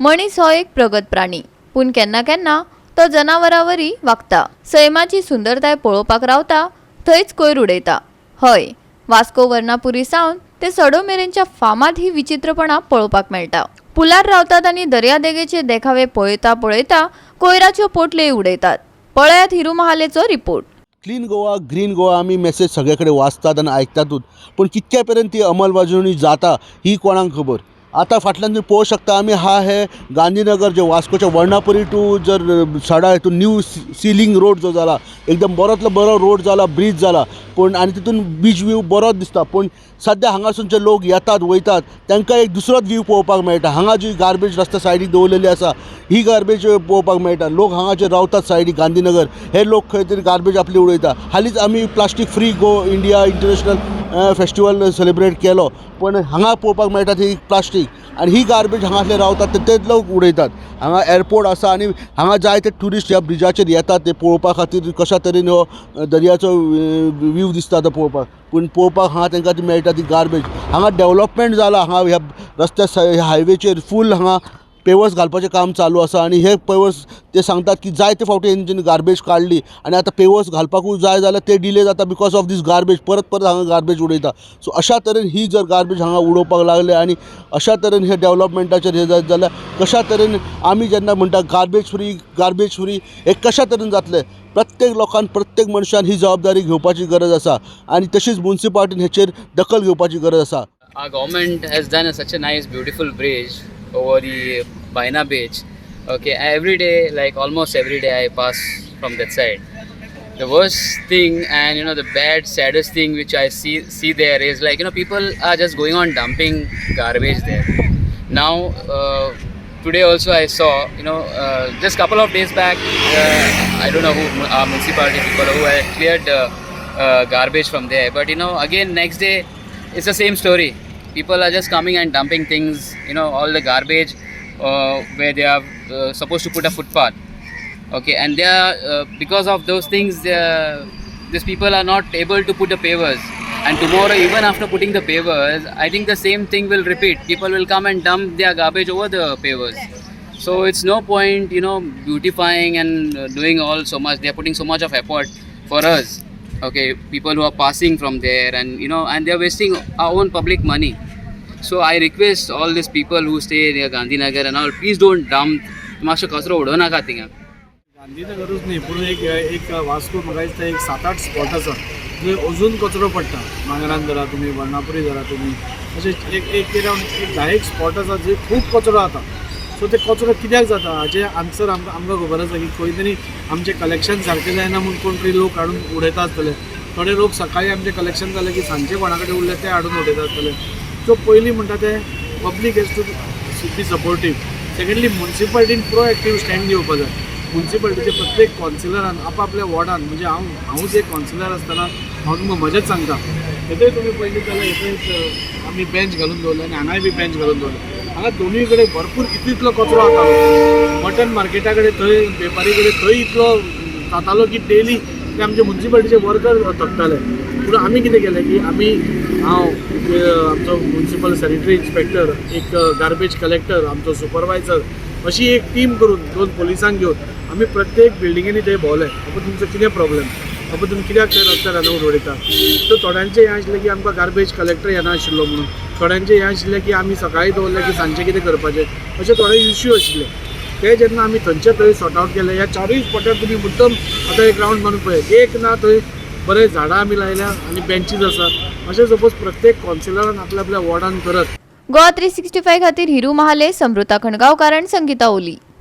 मनीस हो एक प्रगत प्राणी, पूण केन्ना केन्ना तो जनावरावरी वागता. सैमाची सुंदरताय पळोवपाक रावता थंयच कोयर उडयता. हय, वास्को वर्णापुरी सावन ते सडो मेरेनच्या फामाद ही विचित्रपणां पळोवपाक मेळटा. पुलार रावतात आनी दर्यादेगेचे देखावे पळयता पळयता कोयराच्यो पोटल्यो उडयतात. पळयात हिरू महालेचो report. Clean Goa, green Goa आमी मेसेज सगळे कडेन वाचतात आनी आयकतातूच, पूण कितक्या पर्यंत ती अंमलबजावणी जाता ही कोणाक खबर. आतां फाटल्यान तुमी पळोवंक शकता, आमी हा हे गांधीनगर जे वास्कोच्या वर्णापुरी टू जर सडा हितून न्यू सिलिंग रोड जो जाला, एकदम बरोतलो बरो रोड जाला, ब्रीज जाला, पूण आनी तितून बीच व्यू बरोच दिसता. पूण सद्या हांगासून जे लोक येतात वयतात तांकां एक दुसरोच व्यू पळोवपाक मेळटा. हांगा जी गार्बेज रस्त्या सायडीक दवरलेली आसा ही गार्बेज पळोवपाक मेळटा. लोक हांगा जे रावतात सायडीक गांधीनगर, हे लोक खंय तरी गार्बेज आपली उडयता. हालींच आमी plastic free go India international festival celebrate केलो, पण हांगा पळोवपाक मेळटा ती प्लास्टीक आनी ही गार्बेज हांगासले रावतात तेच लोक उडयतात. हांगा एअरपोर्ट आसा आनी हांगा जायते ट्युरिस्ट ह्या ब्रिजाचेर येतात ते पळोवपा खातीर, कशा तरेन हो दर्याचो व्यू दिसता तो पळोवपाक. पूण पळोवपाक हांगा तांकां ती मेळटा ती गार्बेज. हांगा डेवलपमेंट जाला, हांगा ह्या रस्त्या हायवेचेर फूल हांगा पेवर्स घालपाचें काम चालू आसा आनी हे पेवर्स ते सांगतात की जायते फावटी तेंच्यानी गार्बेज काडली आनी आतां पेवर्स घालपाकूय जाय जाल्यार ते डिले जाता because of these garbage. परत परत हांगा गार्बेज उडयता. सो अशा तरेन ही जर गार्बेज हांगा उडोवपाक लागले आनी अशा तरेन हे डेवलपमेंटाचेर हे जायत जाल्यार कशा तरेन आमी जेन्ना म्हणटा गार्बेज फ्री, गार्बेज फ्री, हे कशा तरेन जातलें? प्रत्येक लोकान, प्रत्येक मनशान ही जबाबदारी घेवपाची गरज आसा आनी तशीच मुन्सिपालिटीन हेचेर दखल घेवपाची गरज आसा. Our government has done such a nice, beautiful bridge over the Baina Beach. Okay, every day, like almost every day, I pass from that side. The worst thing and the bad, saddest thing which I see there is like people are just going on dumping garbage there. Now, today also I saw just couple of days back, I don't know who our municipality people who had cleared garbage from there, but again next day it's the same story. People are just coming and dumping things, all the garbage where they are supposed to put a footpath. Okay, and they are because of those things, these people are not able to put the pavers. And tomorrow, even after putting the pavers, I think the same thing will repeat. People will come and dump their garbage over the pavers. So it's no point, beautifying and doing all so much. They are putting so much of effort for us. Okay, people who are passing from there, and and they are wasting our own public money. So I request all these people who stay near Gandhinagar and all, please don't dump. मातसो कचरो उडोवं नाका थिंगा. गांधीनगरूच न्ही, पूण एक एक वास्को म्हाका दिसता एक सात आठ स्पॉट आसा जंय अजून कचरो पडटा. मांगरान धरा तुमी, वर्णापुरी धरा तुमी, अशें एक एक अरावंड एक 10 एक स्पॉट आसा जंय खूब कचरो जाता. सो ते कचरो कित्याक जाता हाचें आन्सर आमकां खबर आसा की खंय तरी आमचें कलेक्शन सारकें जायना म्हूण कोण तरी लोक हाडून उडयता आसतले. थोडे लोक सकाळी आमचें कलेक्शन जालें की सांजचे कोणा कडेन उरले ते हाडून उडयता आसतले. सो पयलीं म्हणटा तें public has to be supportive. Secondly, मुन्सिपालिटीन proactive stand घेवपा जाय. मुन्सिपालिटीचे प्रत्येक कॉन्सिलरान आपापल्या वॉर्डान, म्हणजे हांवूच एक कॉन्सिलर आसतना हांव तुमकां म्हजेंच सांगता, हेतूय तुमी पळयली जाल्यार हेतूय आमी बेंच घालून दवरले आनी हांगाय बी बेंच घालून दवरले. हांगा दोनूय कडेन भरपूर इतलो कचरो जातालो. मटन मार्केटा कडेन थंय वेपारी कडेन थंय इतलो जातालो की डेली ते आमचे मुन्सिपालिटीचे वर्कर थकताले. पूण आमी कितें केलें की आमी, हांव, आमचो मुन्सिपल सॅनिटरी इन्स्पेक्टर, एक गार्बेज कलेक्टर, आमचो सुपरवायझर, अशी एक टीम करून दोन पोलिसांक घेवन आमी प्रत्येक बिल्डिंगेनी थंय भोंवले. बाबा, तुमचो कितें प्रॉब्लेम? बाबा, तुमी कित्याक थंय रस्त्यार हाडून उडयता? सो थोड्यांचें हें आशिल्लें की आमकां गार्बेज कलेक्टर येना आशिल्लो म्हणून. थोड्यांचें हें आशिल्लें की आमी सकाळीं दवरलें की सांजचें कितें करपाचें, अशे थोडे इश्यू आशिल्ले. ते जेन्ना आमी थंयचे थंय सॉर्ट आवट केले. ह्या चारूय स्पॉटार तुमी मुद्दम आतां एक रावंड मारून पळय, एक ना थंय बरे झाडां आमी लायल्या आनी बेंचीस आसा. अशें सपोज प्रत्येक कॉन्सिलरान आपल्या आपल्या वॉर्डान करत गोवा 365 खातीर हिरू महाले, समृता खणगांवकार आनी संगीता ओली.